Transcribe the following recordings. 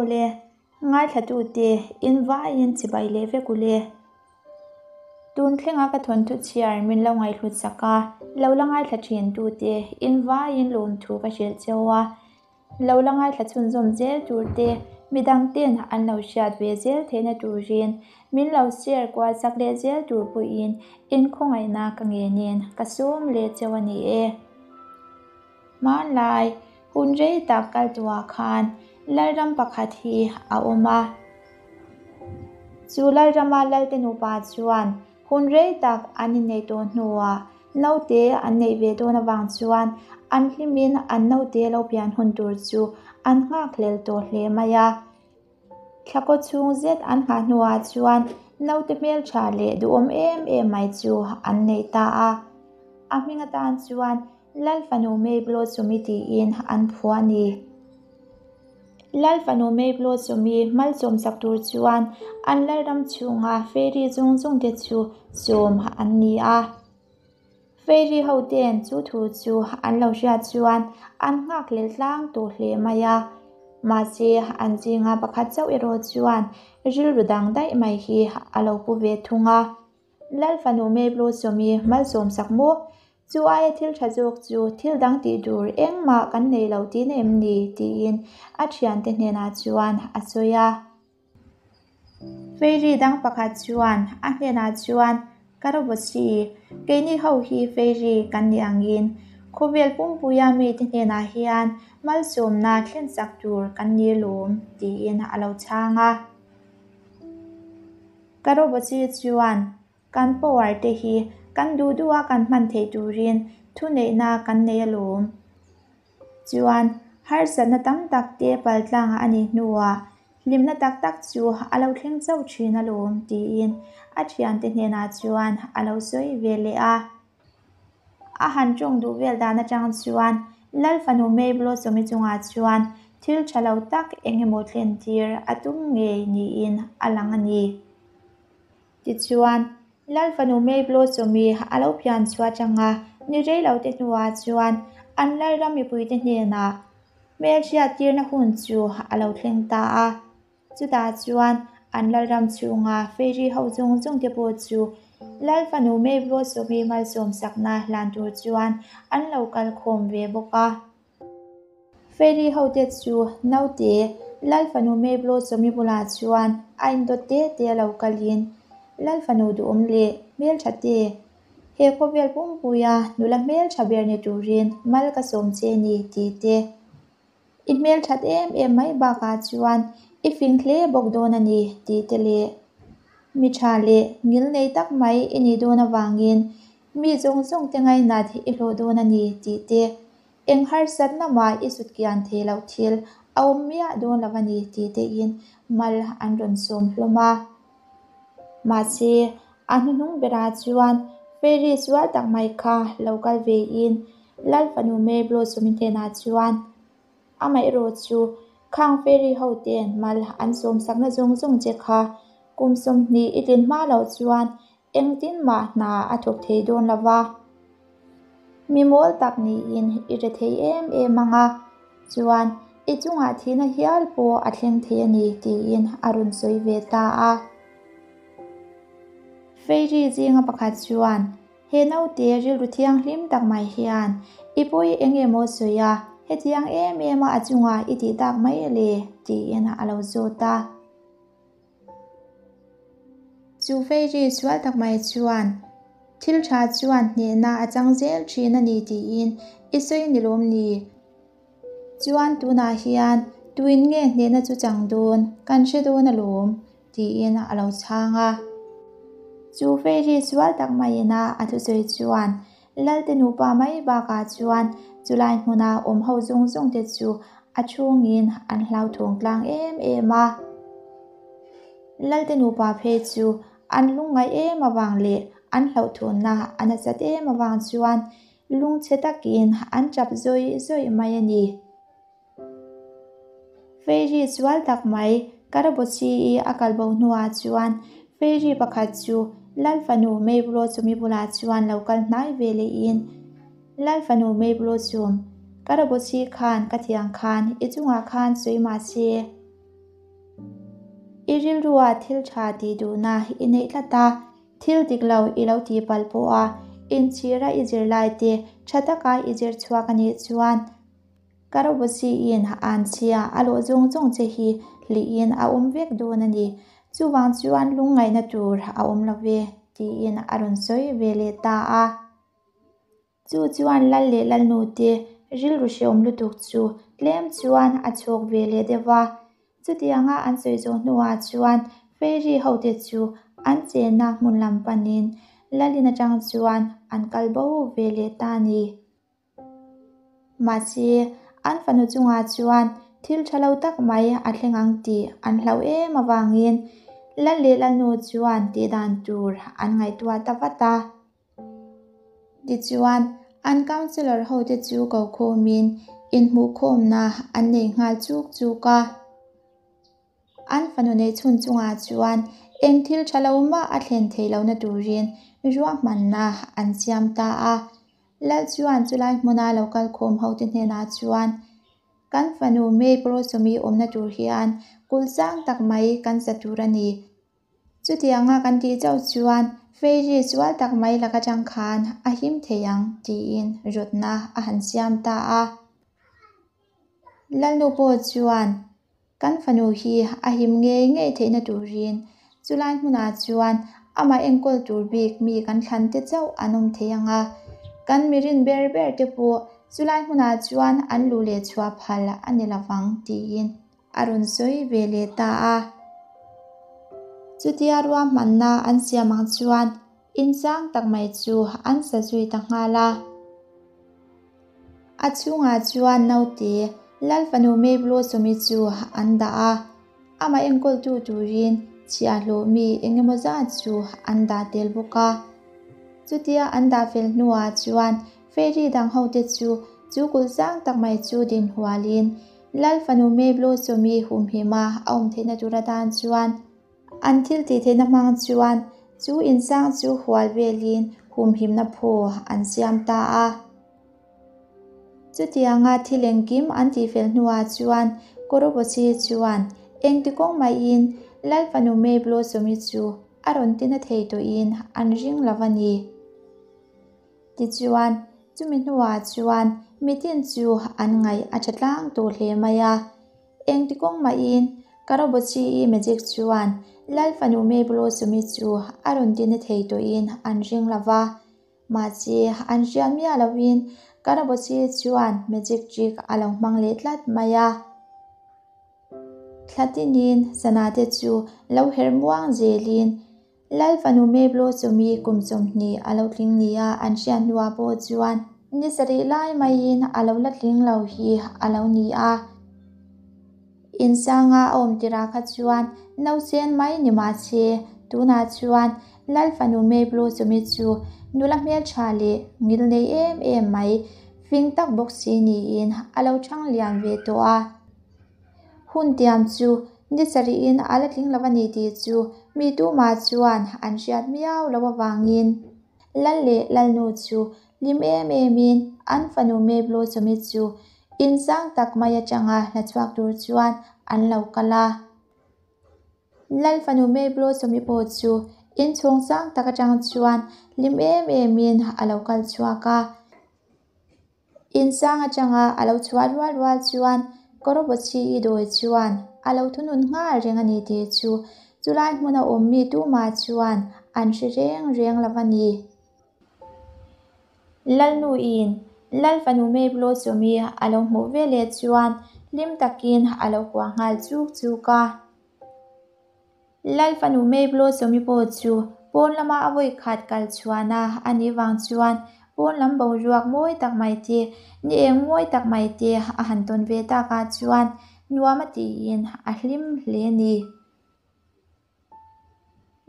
Awle, ngaithlatute in vaiin chibai leh vek u le. Tun thlenga ka thawnthu chhiar min lo ngaihhlut sak a, lo la ngaithla thin tute in vaiin lawmthu ka hrilh cheu a. Lo la ngaithla chhunzawm zel tur te, midang ten an lo hriat ve zel theihna turin min lo share kual sak leh zel tur pawhin inkhawngaihna ka ngenin ka sawm leh cheu a ni e. Hmanlai hun rei tak kal tuah khan Lalram pakhat hi a awm a. Chu Lalrama Lalte nupa chuan hun rei tak an inneih tawh hnuah naute an neih ve dawn avang chuan an hlimin an naute lo pian hun tur chu an nghakhlel tawh hle mai a. Thla kaw chhung zet an nghah hnuah chuan naute hmeltha leh duhawm em em mai chu an nei ta a. A hming atan chuan Lal fanu May Blossom-i tiin an phuah a ni. Lal fanu May Blossom-i malsawm sak tur chuan an lalram chhunga fairy zawng zawng te chu sawm an ni a. Fairy ho ten chu thu chu an lo hriat chuan an nghak lel tlang tawh hle mai a. Mahse an zinga pakhat chauh erawh chuan rilru dang daih mai hi a lo pu ve thung a. Lal fanu May Blossom-i malsawm sak maw? Chu aia thil tha zawk chu thil dang tih tur engmah kan nei lo tihna em ni? tiin a thiante hnenah chuan a sawi a. Fairy dang pakhat chuan a hnenah chuan, Ka robot si, keini ho hi fairy kan ni angin khawvel pumpuia mite hnenah hian malsawmna thlensak tur kan ni lawm, tiin a lo chhang a. Ka robot si chuan, Kan power te hi kan duh duha kan hman theih turin thuneihna kan nei alawm. Chuan, harsatna tam tak te paltlangah a nih hnuah hlimna tak tak chu a lo thleng chauh thin alawm tiin a thiante hnenah chuan a lo sawi ve leh a. A han tawng duh vel dan atang chuan Lal fanu May Blossom-i chungah chuan thil tha lo tak eng emaw thlen tir a tum ngei niin a lang a ni. Tichuan, Lal fanu May Blossom-i a lo pian chhuah atanga ni rei lo te hnuah chuan an Lalram mipuite hnenah hmelhriat tirna hun chu a lo thleng ta a. Chutah chuan an Lalram chhunga fairy ho zawng zawng te pawh chu Lal fanu May Blossom-i malsawm sakna hlan tur chuan an lo kal khawm ve bawk a. Fairy ho te chu naute Lal fanu May Blossom-i bulah chuan a indawt te te a lo kalin Lal fanu duhawm leh hmeltha te he khawvel pumpuia nula hmeltha ber ni turin mal ka sawm che ni tih te i hmelthat em em mai bakah chuan i fing hle bawk dawn a ni tih te leh mi tha leh ngil nei tak mai i nih dawn avangin mi zawng zawng te ngainat i hlawh dawn a ni tih te Eng harsatna mah i sut kian thei loh thil a awm miah dawn lo a ni tih tein mal an rawn sawm hlawm a. Mahse, a hnuhnung berah chuan fairy sual tak mai kha lo kal vein Lal fanu May Blossom-i hnenah chuan amaherawh chu khang fairy ho ten mal an sawm sakna zawng zawng che kha kum 20 i tlin hma loh chuan Engtin mah hna a thawk thei dawn lo va, mi mawl tak niin i hre thei em em ang a, chuan i chungah thihna hial pawh a thleng thei a ni tiin a rawn sawi ve ta a. Fairy zinga pakhat chuan he naute rilru thianghlim tak mai hian i pawi eng emaw sawi a, hetiang em em a a chungah i tih tak mai le tiin a lo zawt a. Chu fairy sual tak mai chuan thil tha chuan hnehna a chang zel thin a ni tiin i sawi ni lawm ni? Chuan tunah hian tuin nge hnehna chu chang dawn kan hre dawn alawm tiin a lo chhang a. Chu fairy sual tak maiin a a thusawi chuan Lalte nupa mai bakah chuan chulai hmuna awm ho zawng zawng te chu a chhungin an hlauthawng tlang em em a. Lalte nupa phei chu an lungngaih em avang leh an hlauhthawnna a nasat em avang chuan lungchhe takin an tap zawih zawih mai a ni. Fairy sual tak mai Karabochi-i a kal bo hnuah chuan Fairy pakhat chu Lal fanu May Blossom-i bulah chuan lo kal hnai ve lehin, Lal fanu May Blossom, Karabochi khan ka thiang khan i chungah khan sawi mah se. I rilrua thil tha tih duhna i neih tlat a, thil dik lo i lo tih palh pawh a, inchhira i zirlai te tha taka i zir chhuak a nih chuan Karobosiin anchhia a lawh zawng zawng che hi hlihin a awm vek dawn a ni. Chuvang chuan lungngaihna tur a awm lo ve, tiin a rawn sawi ve leh ta a. Chu chuan lal leh lalnu te rilru hrehawm lutuk chu tlem chuan a chhawk ve leh deuh va. Chutianga an sawi zawh hnuah chuan fairy hote chu an chenna hmun lam panin lalin atang chuan an kal bo ve leh ta a ni. Mahse, an fanu chungah chuan thil tha lo tak mai a thleng ang tih an hlauh em avangin lal leh lalnu chuan tihdan tur an ngaihtuah ta vat a. Tichuan, an councillor hote chu ko khawmin inhmuhkhawmna an nei nghal chuk chuk a. An fanu neih chhun chungah chuan eng thil tha lo mah a thlen theih lohna turin ruahmanna an siam ta a. Lal chuan chulai hmuna lo kal khawm hote hnenah chuan, Kan fanu May Blossom-i awmna tur hian kul sang tak mai kan sa tur a ni. Chutianga kan tih chauh chuan fairy sual tak mai lak atang khan a him thei ang tiin rawtna a han siam ta a. Lalnu pawh chuan kan fanu hi a him ngei ngei theihna turin chulai hmunah chuan amah enkawl tur bik mi kan thlan te chauh an awm thei ang a, kan mirin ber ber te pawh chulai hmunah chuan an luh leh chhuah phal a ni lovang tiin a rawn sawi ve leh ta a. Chutia ruahmanna an siam ang chuan in sang tak mai chu an sa zui ta nghal a. A chhungah chuan naute Lal fanu May Blossom-i chu an dah a, amah enkawltu turin chhiahhlawh mi eng emaw zat chu an dah tel bawk a. Chutia an dah fel hnuah chuan fairy dang hote chu chu kulh sang tak mai chu din hualin Lal fanu May Blossom-i humhima a awm theihna tur atan chuan an thil tih theihna hmang chuan chu insang chu hual velin humhimna phaw an siam ta a. Chutianga thil engkim an tihfel hnuah chuan Korobochi chuan engti kawng maiin Lal fanu May Blossom-i chu a rawn tina thei tawhin an ring lo a ni. Tichuan, chumi hnuah chuan mitin chu an ngaih a tha tlang tawh hle mai a. Engti kawng mahin Karabochi-i magic chuan Lal fanu May Blossom-i chu a rawn tina thei tawhin an ring lo va. Mahse, an hriat miah lovin Karabochi chuan magic trick a lo hmang leh tlat mai a. Thla tinin sana te chu lo her muang zelin Lal fanu May Blossom-i kum 20 a lo tling nia an hriat hnuah pawh chuan ni sarih lai maiin a lo la tling lo hi a lo ni a. Insanga a awm tirah kha chuan nausen mai ni mah se, tunah chuan Lal fanu May Blossom-i chu nula hmeltha leh ngil nei em em mai, fing tak bawk si niin a lo chhang lian ve tawh a. Hun tiam chu ni sarihin a la tling lo a ni tih chu mi tumah chuan an hriat miau lo avangin Lal leh Lalnu chu hlim em emin an fanu May Blossom-i chu in sang tak mai atanga hla chhuak tur chuan an lo kal a. Lal fanu May Blossom-i pawh chu in chhung sang tak atang chuan hlim em emin a lo kal chhuak a. Insang atanga a lo chhuah rual rual chuan Korobochi-i dawi chuan a lo thunun nghal reng a ni tih chu chulai hmuna awm mi tumah chuan an hre reng reng lo a ni. Lalnuin Lal fanu May Blossom-i a lo hmuh veleh chuan hlim takin a lo kuah nghal chuk chuk a. Lal fanu May Blossom-i pawh chu pawn lama a vawi khat kal chhuahna a nih vang chuan pawn lam boruak mawi tak mai te, ni eng mawi tak mai te a han tawn ve takah chuan nuam a tiin a hlim hle a ni.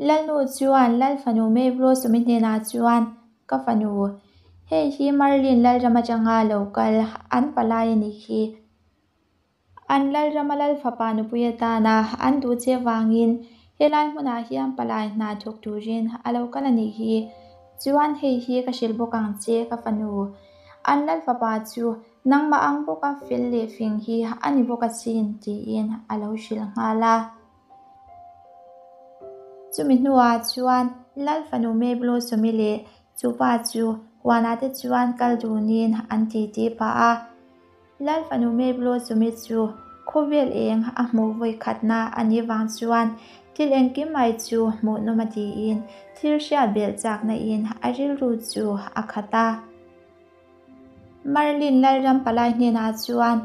Lalnu chuan Lal fanu May Blossom-i hnenah chuan, Ka fanu, hei hi Merlin Lalram atanga lo kal an palai a nih hi. An Lalrama Lal fapa nupui atana an duh che vangin helai hmunah hian palai hna thawk turin a lo kal a nih hi. Chuan hei hi ka hrilh bawk ang che ka fanu. An Lal fapa chu nangmah ang bawka fel leh fing hi a ni bawk asin tiin a lo hrilh nghal a. Chumi hnuah chuan Lal fanu May Blossom-i leh chu pa chu huanah te chuan kal dunin an titi pah a. Lal fanu May Blossom-i chu khawvel eng a hmuh vawi khatna a nih vang chuan thil engkim mai chu hmuhnawm a tiin thil hriat belh chakna in a rilru chu a khat a. Merlin Lalram palai hnenah chuan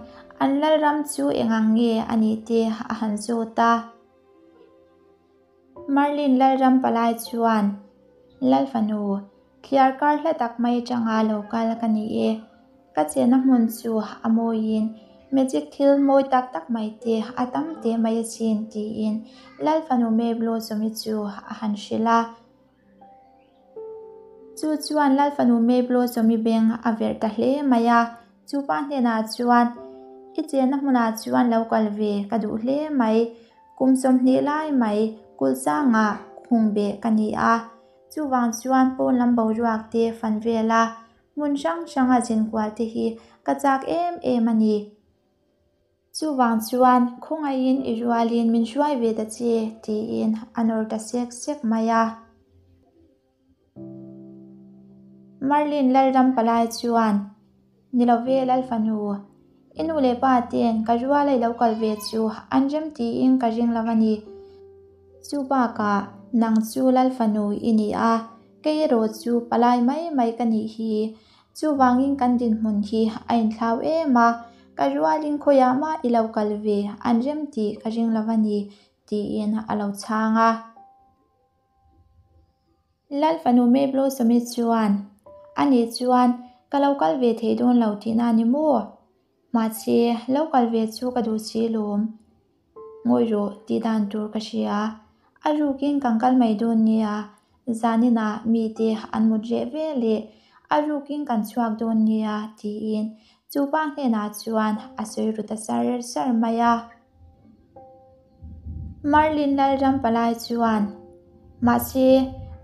an Lalram chu eng ang nge a nih te a han zawt a. Merlin Lalram palai chuan, Lal fanu, thliar kar hla tak mai atanga lo kal ka ni e. Ka chenna hmun chu a mawiin magic thil mawi tak tak mai te a tam teh mai asin tiin Lal fanu May Blossom-i chu a han hrilh a. Chu chuan Lal fanu May Blossom-i beng a verh ta hle mai a. Chu pa hnenah chuan, I chenna hmunah chuan lo kal ve ka duh hle mai. Kum 20 lai mai kulh sangah khung beh ka ni a. Chuvang chuan pawn lam boruak te fan vela hmun hrang hranga zinkual te hi ka chak em em a ni. Chuvang chuan khawngaihin i rualin min hruai ve ta che tiin a nawr ta sek sek mai a. Merlin Lalram palai chuan, Ni lo ve Lal fanu, i nu leh pa ten ka ruala i lo kal ve chu an rem tiin ka ring lo a ni. Chu bakah nang chu Lal fanu i ni a, kei erawh chu palai mai mai ka nih hi. Chuvangin kan dinhmun hi a inthlau em a, ka rualin khawiah mah i lo kal ve an rem tih ka ring lo a ni, tiin a lo chhang a. Lal fanu May Blossom-i chuan, Ani chuan ka lo kal ve thei dawn lo tihna a ni maw? Mahse, lo kal ve chu ka duh si lawm. Ngawi rawh tih dan tur ka hria. A rukin kan kal mai dawn nia, zaninah mite an mut reh ve leh a rukin kan chhuak dawn nia tiin chu pa hnenah chuan a sawi ru ta sar sar mai a. Merlin Lalram palai chuan, Mahse,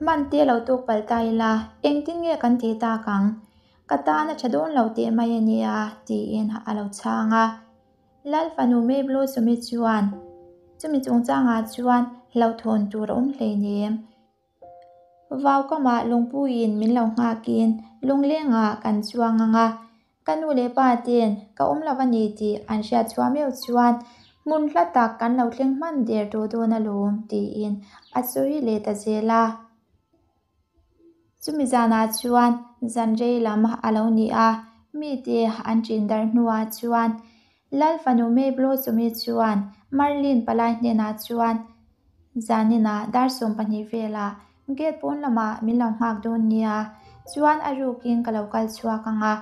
man te lo tuk palh ta ila, engtin nge kan tih tak ang? Ka tan a tha dawn lo teh mai a nia tiin a lo chhang a. Lal fanu May Blossom-i chuan, Chumi chungchangah chuan hlauhthawn tur a awm hleinem. Vau kamah lungpuiin min lo nghakin lunglengah kan chuang ang a, ka nu leh pa ten ka awm lo a ni tih an hriat chhuah meuh chuan hmun hla tak kan lo thleng hman der tawh dawn alawm tiin a sawi leh ta zel a. Chumi zanah chuan zan rei lam a lo ni a, mite an ṭin darh hnuah chuan Lal fanu May Blossom-i chuan Merlin palai hnenah chuan zaninah dar 12 velah gate pawn lamah min lo nghak dawn nia, chuan a rukin ka lo kal chhuak ang a,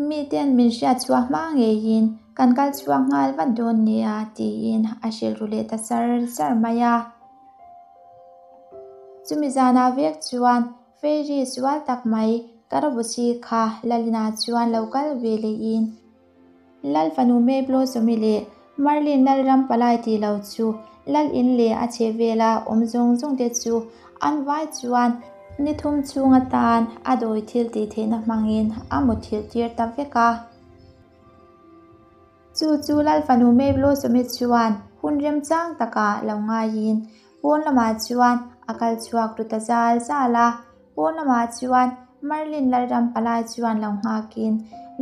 miten min hriat chhuah hma ngeiin kan kal chhuak nghal vat dawn nia tiin a hrilh ru leh ta char char mai a. Chumi zanah vek chuan Fairy sual tak mai Karabuchi kha Lalina chuan lo kal ve lehin Lal fanu May Blossom-i leh Merlin Lalram palai tih lo chu Lal in leh a chhe vela awm zawng zawng te chu an vai chuan ni thum chhung atan a dawi thil tih theihna hmangin a muthilh tir ta vek a. Chu chu Lal fanu May Blossom-i chuan hun remchang takah lo ngaiin pawn lamah chuan a kal chhuak ru ta zal zal a. Pawn lamah chuan Merlin Lalram palai chuan lo nghakin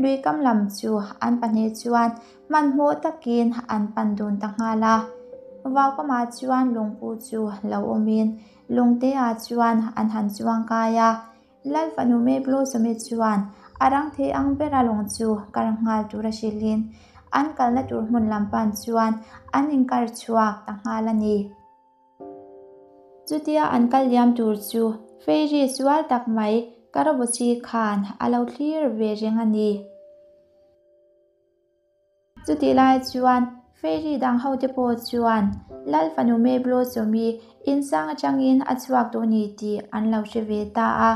lui kam lam chu an pahnih chuan hmanhmawh takin an pan dun ta nghal a. Vau kamah chuan lungpu chu lo awmin lungte ah chuan an han chuang kai a. Lal fanu May Blossom-i chuan a rang thei ang bera lawng chu kar nghal tur a hrilhin an kalna tur hmun lam pan chuan an inkar chhuak ta nghal a ni. Chutia an kal liam tur chu Fairy sual tak mai Karabochi khan a lo thlir ve reng a ni. Chutih lai chuan Fairy dang hote pawh chuan Lal fanu May Blossom-i insang atangin a chhuak tawh ni tih an lo hre ve ta a.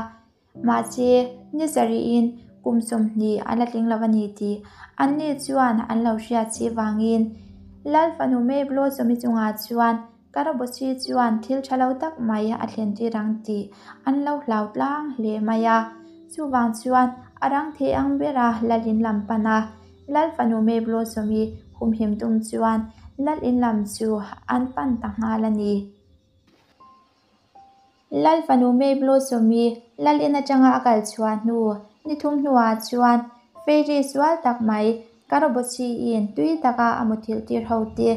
Mahse, ni sarih-in kum 20 a la tling lo a ni tih anni chuan an lo hriat si vangin Lal fanu May Blossom-i chungah chuan Karabochi chuan thil tha lo tak mai a thlen tir ang tih an lo hlau tlang hle mai a. Chuvang chuan a rang thei ang bera Lal in lam pan a, Lal fanu May Blossom-i humhim tum chuan Lal in lam chu an pan ta nghal a ni. Lal fanu May Blossom-i lal in atanga a kal chhuah hnu ni thum hnuah chuan fairy sual tak mai Karabochi-in tui taka a muthilh tir ho te,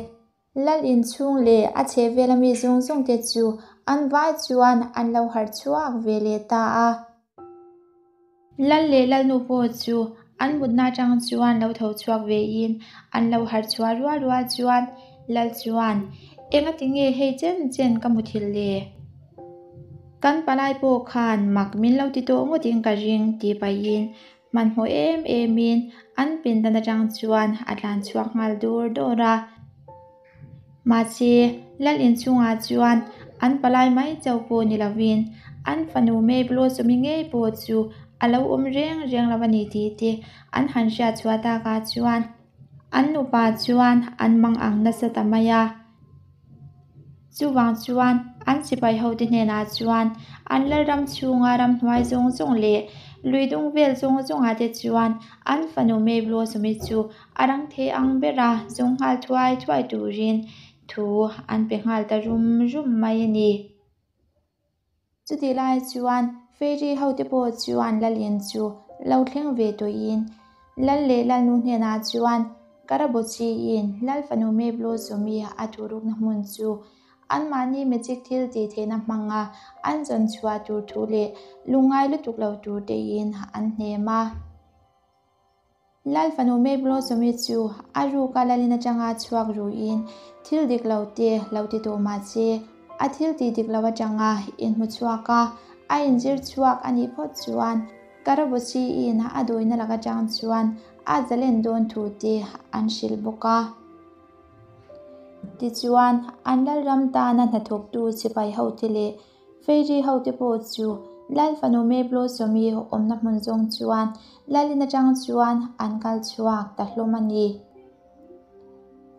Lal inchhung leh a chhehvela mi zawng zawng te chu an vai chuan an lo harh chhuak ve leh ta a. Lal leh Lalnu pawh chu an mutna atang chuan lo tho chhuak vein an lo harh chhuah rual rual chuan Lal chuan, Engati nge hei chen chen ka muthilh le? Kan palai pawh khan mak min lo ti tawh ngawtin ka ring tih pahin Hmanhmawh em emin an pindan atang chuan a tlan chhuak nghal dur dur a. Mahse, Lal inchhungah chuan an palai mai chauh pawh ni lovin an fanu May Blossom-i ngei pawh chu a lo awm reng reng lo a ni tih te an han hriat chhuah takah chuan an nupa chuan an mang ang nasa ta mai a. Chuvang chuan an sipai hote hnenah chuan an lalram chhunga ramhnuai zawng zawng leh lui dung vel zawng zawngah te chuan an fanu May Blossom-i chu a rang thei ang bera zawng nghal thuai thuai turin thu an pe nghal ta rum rum mai a ni. Chutih lai chuan Fairy hote pawh chuan Lalin chu lo thleng ve tawhin Lal leh Lalnu hnenah chuan Karabochiin Lal fanu May Blossom-i a thurukna hmun chu anmahni magic thil tih theihna hmanga an zawn chhuah tur thu leh lungngai lutuk lo tur tein an hnem a. Lal fanu May Blossom-i chu a ruka lalin atanga chhuak ruin thil dik lo te lo ti tawh mah se, a thil tih dik lo atanga inhmu chhuak a, a inzir chhuak a nih phawt chuan Karabochi-in a dawina lak atang chuan a zalen dawn thu te an hrilh bawk a. Tichuan, an lalram tana hnathawktu sipai hote leh Fairy ho te pawh chu Lal fanu May Blossom-i awmna hmun zawng chuan Lalin atang chuan an kal chhuak ta hlawm a ni.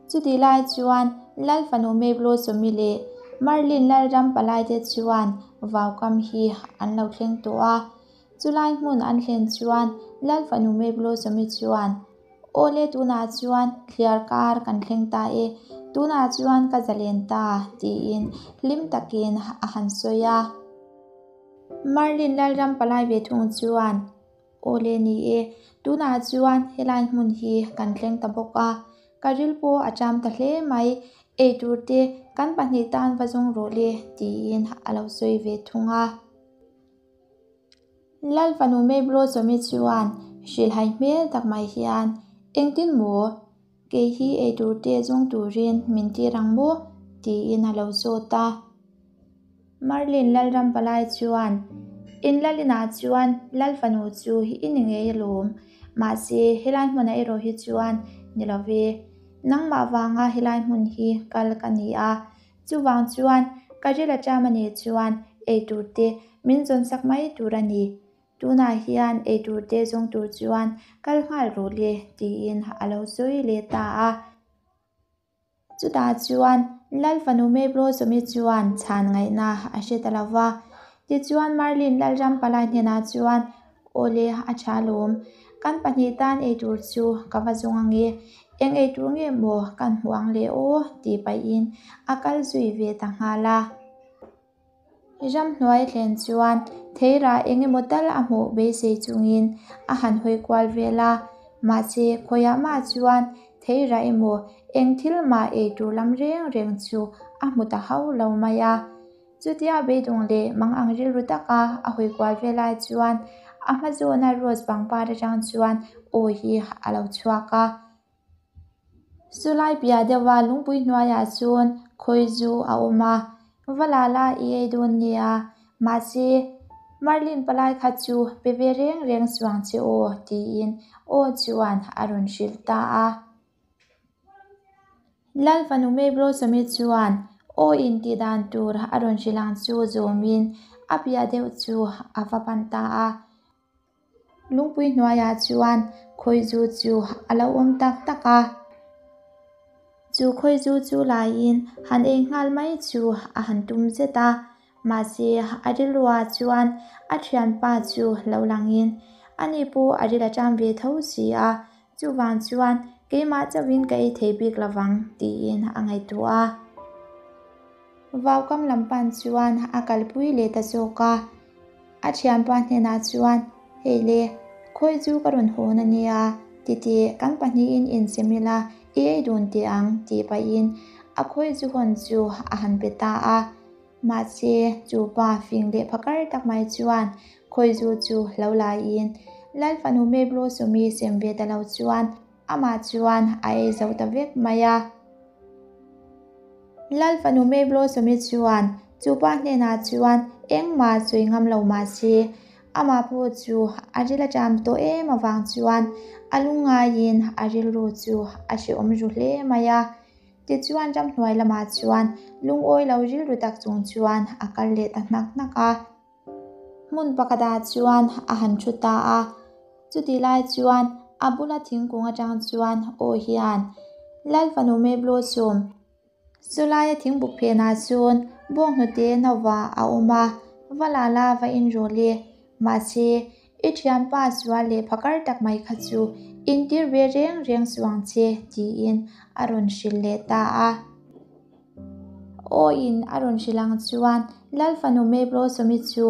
Chutih lai chuan Lal fanu May Blossom-i leh Merlin Lalram palai te chuan vaukam hi an lo thleng tawh a. Chulai hmun an thlen chuan Lal fanu May Blossom-i chuan, Awle tunah chuan thliar kar kan thleng ta e, tunah chuan ka zalen ta, tiin hlim takin a han sawi a. Merlin Lalram palai ve thung chuan, Awle ni e, tunah chuan helai hmun hi kan thleng ta bawk a, ka ril pawh a ṭam ta hle mai, eitur te kan pahnih tan va zawng rawh le, tiin a lo sawi ve thung a. Lal fanu May Blossom-i chuan hrilhhai hmel tak mai hian, Engtin maw? Kei hi eitur te zawng turin min tir ang maw? tiin a lo zawt a. Merlin Lalram palai chuan, In lal inah chuan Lal fanu chu i ni ngei alawm, mahse helai hmunah erawh hi chuan ni lo ve. Nangmah vanga helai hmun hi kal ka ni a, Chuvang chuan ka ril aṭam a nih chuan eitur te min zawn sak mai tur a ni. Tunah hian eitur te zawng tur chuan kal nghal rawh le tiin a lo sawi leh ta a. Chutah chuan Lal fanu May Blossom-i chuan chhan ngaihna a hre ta lo va. Tichuan Merlin Lalram palai hnenah chuan Awle a tha lawm. Kan pahnih tan eitur chu ka va zawng ange. Eng eitur nge maw kan hmuh ang le aw tih pahin a kal zui ve ta nghal a. Ramhnuai thlen chuan theirah eng emaw tal a hmuh beisei chungin a han hawi kual vel a. Mahse khawiah mah chuan theirah emaw eng thil mah eitur lam reng reng chu a hmu ta hauh lo mai a. Chutia beidawng leh mang ang rilru taka a hawi kual ve lai chuan a hma zawna rose pangpar atang chuan aw hi a lo chhuak a. Chulai piah deuha lungpui hnuaiah chuan khawi zu a awm a, va la la i ei dawn nia, mahse Merlin palai kha chu pe ve reng reng suang che aw tiin aw chuan a rawn hrilh ta a. Lal fanu May Blossom-i chuan aw in tih dan tur a rawn hrilh ang chu zawmin a piah deuh chu a va pan ta a. Lungpui hnuaiah chuan khawizu chu a lo awm tak tak a. Chu khawizu chu laiin han ei nghal mai chu a han tum zet a. Mahse, a rilruah chuan a thianpa chu lo langin ani pawh a ril a ṭam ve tho si a, chuvang chuan keimah chauhin ka ei thei bik lovang tiin a ngaihtuah a. Vaukam lam pan chuan a kalpui leh ta zawk a. A thianpa hnenah chuan, Hei le, khawi chu ka rawn hawn a nia, titeh kan pahnihin insem ila i ei dun teh ang, tih pahin a khawi zu hawn chu a han pe ta a. Mahse, chu pa fing leh phakar tak mai chuan khawi zu chu lo laiin Lal fanu May Blossom-i sem ve ta lo chuan amah chuan a ei zo ta vek mai a. Lal fanu May Blossom-i chuan chu pa hnenah chuan engmah sawi ngam lo mah se, amah pawh chu a ril a ṭam tawh em avang chuan a lungngaiin a rilru chu a hrehawm ru hle mai a. Tichuan ramhnuai lamah chuan lungawi lo rilru tak chung chuan a kal leh ta hnak hnak a. Hmun pakhatah chuan a han thu ta a, chutih lai chuan a bula thingkung atang chuan aw hian Lal fanu May Blossom, chulaia thingbuk phenah chuan bawnghnute nova a awm a, va la la va inrawlh e, mahse I thianpa sual leh phakar tak mai kha chu intir ve reng reng suh ang che, tiin a rawn hrilh leh ta a. Aw in a rawn hrilh ang chuan Lal fanu May Blossom-i chu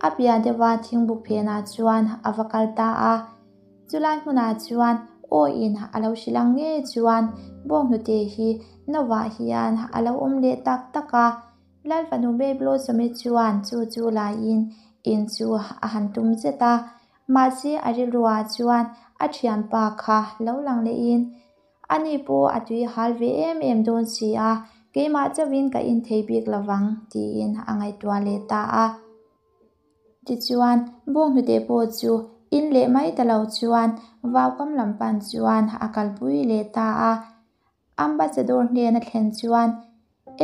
a piah deuha thingbuk phenah chuan a va kal ta a. Chulai hmunah chuan aw in a lo hrilh ang ngei chuan bawnghnute hi novah hian a lo awm leh tak tak a. Lal fanu May Blossom-i chuan chu chu laiin in chu a han tum zet a, mahse a rilruah chuan a thianpa kha lo lang lehin ani pawh a tui hal ve em em dawn si a, keimah chauhin ka in thei bik lovang tiin a ngaihtuah leh ta a. Tichuan, bawnghnute pawh chu in leh mai ta lo chuan vaukam lam pan chuan a kalpui leh ta a. Ambassador hnen a thlen chuan,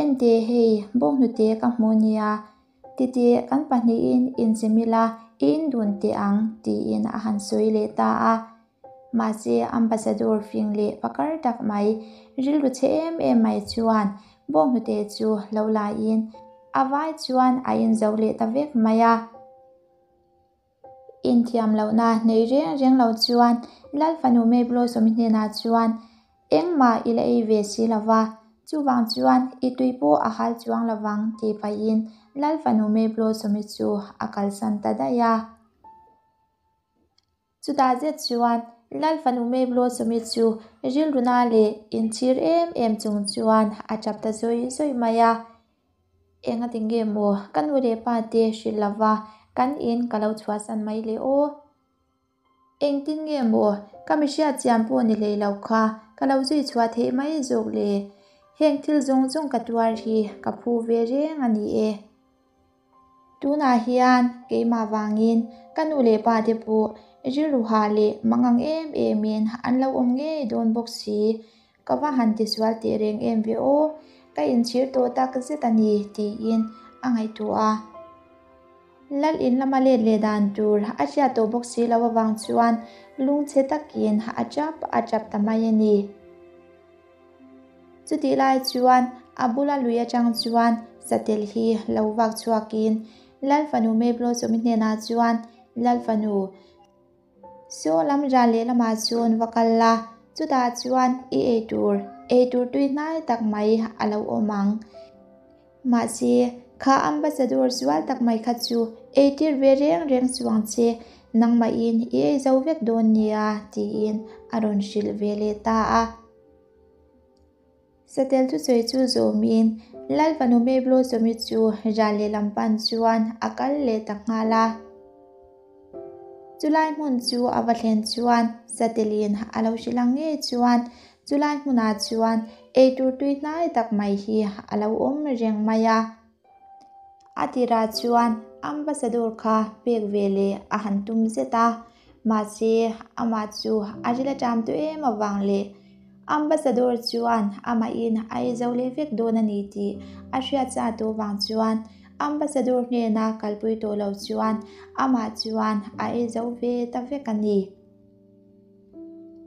Ente hei, bawnghnute ka hmu nia, titeh kan pahnihin inchim ila i indun teh ang, tiin a han sawi leh ta a. Mahse, Ambassador fing leh pakar tak mai, rilru chhe em em mai chuan bawnghnute chu lo laiin a vai chuan a inzo leh ta vek mai a. Inthiam lohna nei reng reng lo chuan Lal fanu May Blossom-i hnenah chuan engmah i la ei ve si lo va, chuvang chuan i tui pawh a hal chuang lo vang tih pahin Lal fanu May Blossom-i chu a kalsan ta daih a. Chutah zet chuan Lal fanu May Blossom-i chu rilruna leh inchhir em em chung chuan a tap ta zawih zawih mai a. Engati nge maw ka nu leh pa te hrilh lova kan in ka lo chhuahsan mai le aw? Engtin nge maw ka mi hriat chian pawh ni hlei lo kha ka lo zui chhuah theih mai zawk le? Heng thil zawng zawng ka tuar hi ka phu ve reng a ni e. Tunah hian keimah vangin ka nu leh pa te pawh rilru hah leh mangang em emin an lo awm ngei dawn bawk si. Ka va han tisual teh reng em ve aw, ka inchhir tawh tak zet a ni, tiin a ngaihtuah a. Lal in lama let leh dan tur a hriat tawh bawk si lo avang chuan lungchhe takin a tap a tap ta mai a ni. Chutih lai chuan a bula lui atang chuan satel hi lo vak chhuakin Lal fanu May Blossom-i hnenah chuan, Lal fanu, Saw lam ral lehlamah chuan va kal la, chutah chuan i ei tur, ei tur tui hnai tak mai a lo awm ang. Mahse, kha ambassador sual tak mai kha chu ei tir ve reng reng chuang che, nangmahin i ei zo vek dawn nia, tiin a rawn hrilh ve leh ta a. Satel thusawi chu zawmin Lal fanu May Blossom-i chu ral lehlam pan chuan a kal leh ta nghal a. Chulai hmun chu a va thlen chuan Satelin a lo hrilh ang ngei chuan chulai hmunah chuan eitur tui hnai tak mai hi a lo awm reng mai a. A tirah chuan Ambassador kha pek ve leh a han tum zet a, mahse amah chu a ril aṭam tawh em avang leh Ambassador chuan amahin a ei zo leh vek dawn a ni tih a hriat sa tawh vang chuan Ambassador hnena kalpui tawh lo chuan amah chuan a ei zo ve ta vek a ni.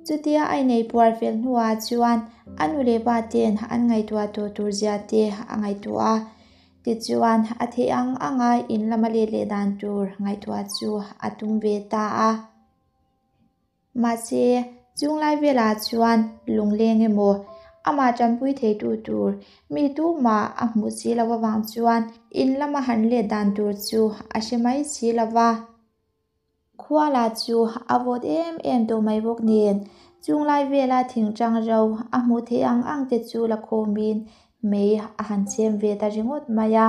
Chutia a inei puar fel hnuah chuan a nu leh pa ten an ngaihtuah tawh tur zia te a ngaihtuah a, tichuan a theih ang anga in lama let leh dan tur ngaihtuah chu a tum ve ta a. Mahse, chunglai velah chuan lungleng emaw Amah tanpui theitu tur mi tumah a hmuh si lo avang chuan in lama han let dan tur chu a hre mai si lo va. Khua lah chu a vawt em em tawh mai bawk nen, chung lai vela thingtang ro a hmuh theih ang ang te chu la khawmin mei a han chhem ve ta ringawt mai a.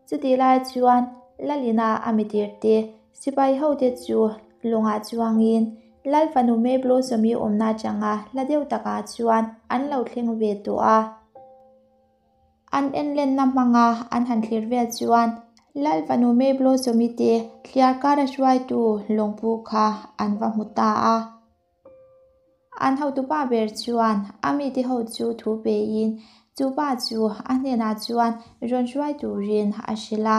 Chutih lai chuan Lalina a mitir te, sipai ho te chu lawngah chuangin Lal fanu May Blossom-i awmna atanga hla deuh takah chuan an lo thleng ve tawh a. An enlenna hmanga an han thlir vel chuan Lal fanu May Blossom-i te thliar kara hruaitu lawngpu kha an va hmu ta a. An hotupa ber chuan a mite ho chu thu pein chu pa chu a hnenah chuan rawn hruai turin a hrilh a.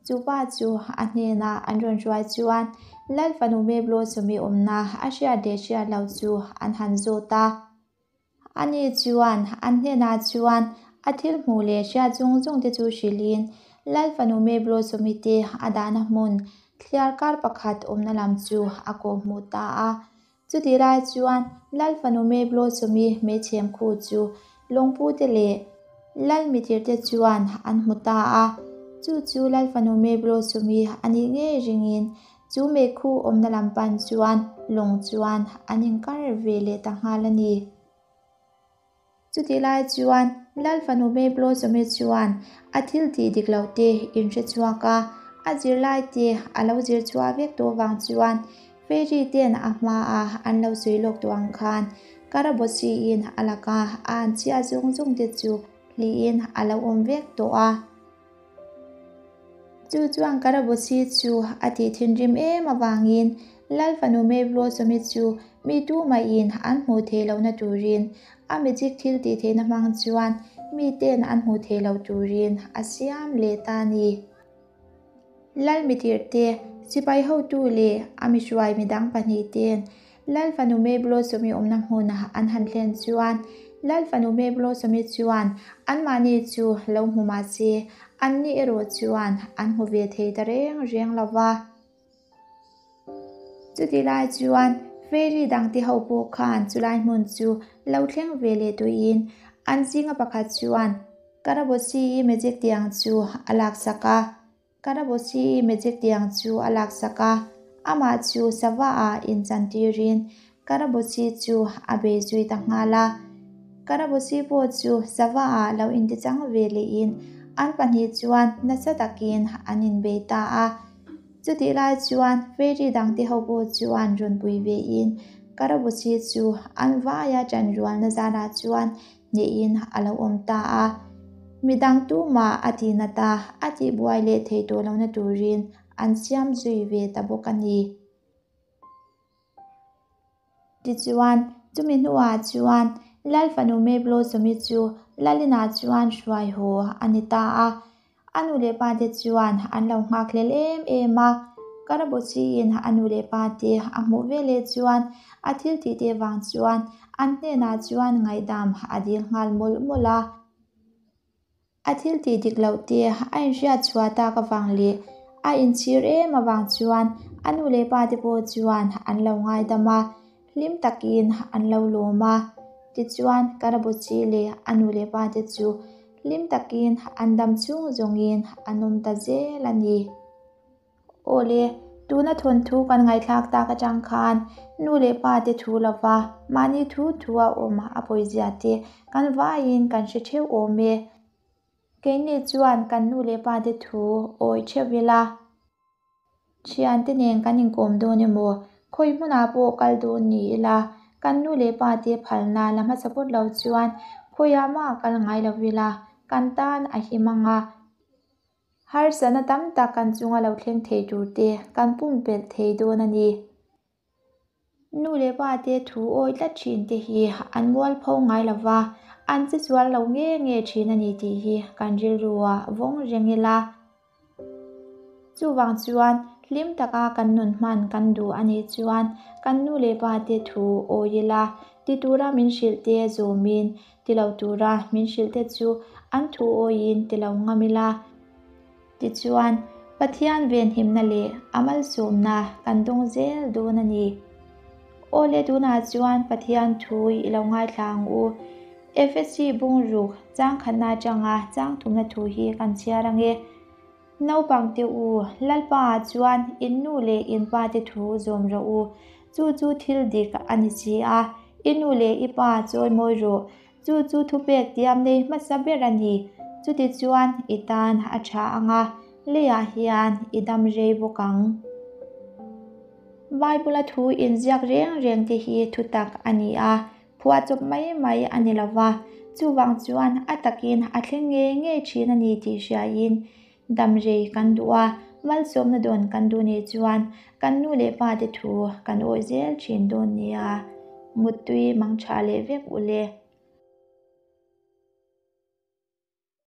Chu pa chu a hnenah an rawn hruai chuan Lal fanu May Blossom-i awmna a hriat leh hriat lo chu an han zawt a. Ani chuan an hnenah chuan a thil hmuh leh hriat zawng zawng te chu hrilhin Lal fanu May Blossom-i te a dahna hmun thliar kar pakhat awmna lam chu a kawhhmuh ta a. Chutih lai chuan Lal fanu May Blossom-i hmeichhem khu chu lawngpu te leh Lal mitir te chuan an hmu ta a. Chu chu Lal fanu May Blossom-i a nih ngei ringin Chu meikhu awmna lam pan chuan lawng chuan an inkar ve leh ta nghal a ni. Chutih lai chuan Lal fanu May Blossom-i chuan a thil tih dik loh te inhre chhuak a, a zirlai te a lo zir chhuah vek tawh vang chuan Fairy ten a hmaa an lo sawi lawk tawh ang khan Karabosi-in a laka a an chhiah zawng zawng te chu hliin a lo awm vek tawh a. Chu chuan Karabosi chu a tih thinrim em avangin Lal fanu May Blossom-i chu mi tumahin an hmuh theih lohna turin a magic thil tih theihna hmang chuan miten an hmuh theih loh turin a siam leh ta a ni. Lal mitirhte, sipai hotu leh a mihruai midang pahnihten Lal fanu May Blossom-i awmna hmunah an han thlen chuan Lal fanu May Blossom-i chuan anmahni chu lo hmu mah se, anni erawh chuan an hmu ve thei ta reng reng lo va. Chutih lai chuan fairy dangte ho pawh khan chulai hmun chu lo thleng ve leh tuiin an zinga pakhat chuan Karabosi-i magic tiang chu a laksak a. Karabosi-i magic tiang chu a laksak a, amah chu sava ah inchantirin Karabosi chu a bei zui ta nghal a. Karabosi pawh chu sava ah lo intichang ve lehin an pahnih chuan nasa takin an inbei ta a. Chutih lai chuan fairy dangte ho pawh chuan rawn pui vein Karabosi chu an vaia ṭanrualna zarah chuan hnehin a lo awm ta a. Midang tumah a ti nat a, a tihbuai leh thei tawh lohna turin an siam zui ve ta bawk a ni. Tichuan, chumi hnuah chuan Lal fanu May Blossom-i chu Lalina chuan hruai haw a ni ta a. A nu leh pa te chuan an lo nghakhlel em em a, Karabochi-in a nu leh pa te a hmuh veleh chuan a thil tih te vang chuan an hnenah chuan ngaihdam a dil nghal mawlh mawlh a. A thil tih dik loh te a inhriat chhuah tak avang leh a inchhir em avang chuan a nu leh pa te pawh chuan an lo ngaidam a, hlim takin an lo lawm a. Tichuan, Karabochi leh a nu leh pa te chu hlim takin an dam chhung zawngin an awm ta zel a ni. Awle, tuna thawnthu kan ngaihthlak tak atang khan nu leh pa te thu lova mahni thu thu a awm a pawizia te kan vaiin kan hre theuh awm e. Keini chuan kan nu leh pa te thu awi theuh ila. Thiante nen kan inkawm dawn emaw, khawi hmunah pawh kal dawn ni ila, kan nu leh pa te phalna la hmasa phawt lo chuan khawiah mah kal ngai lo ila, kan tan a him ang a. Harsatna tam tak kan chunga lo thleng thei tur te kan pumpelh thei dawn a ni. Nu leh pa te thu awi tlat thin te hi an mualpho ngai lo va, an che sual lo nge nge thin a ni tih hi kan rilru ah vawng reng ila. Chuvang chuan hlim taka kan nun hman kan duh a nih chuan kan nu leh pa te thu awi ila, ti tura min hrilh te zawmin ti lo tura min hrilh te chu an thu awiin ti lo ngam ila. Tichuan, Pathian venhimna leh a malsawmna kan dawng zel dawn a ni. Awle tunah chuan Pathian thu i lo ngaithla ang u. Efesi bungruk chang khatna atanga chang thumna thu hi kan chhiar ange. Naupang te u, Lalpa ah chuan in nu leh in pa te thu zawm rawh u. Chu chu thil dik a ni si a, i nu leh i pa chawimawi rawh. Chu chu thupek tiam nei hmasa ber a ni. Chutichuan i tan a tha ang a, leiah hian i dam rei bawk ang. Bible-a thu inziak reng reng te hi thutak a ni a, Phuahchawp mai mai a ni lo va, chuvang chuan a takin a thleng ngei ngei thin a ni tih hriain damrei kan duh a, malsawmna dawn kan duh nih chuan kan nu leh pa te thu kan awih zel thin dawn nia. Muttui mangtha leh vek u le.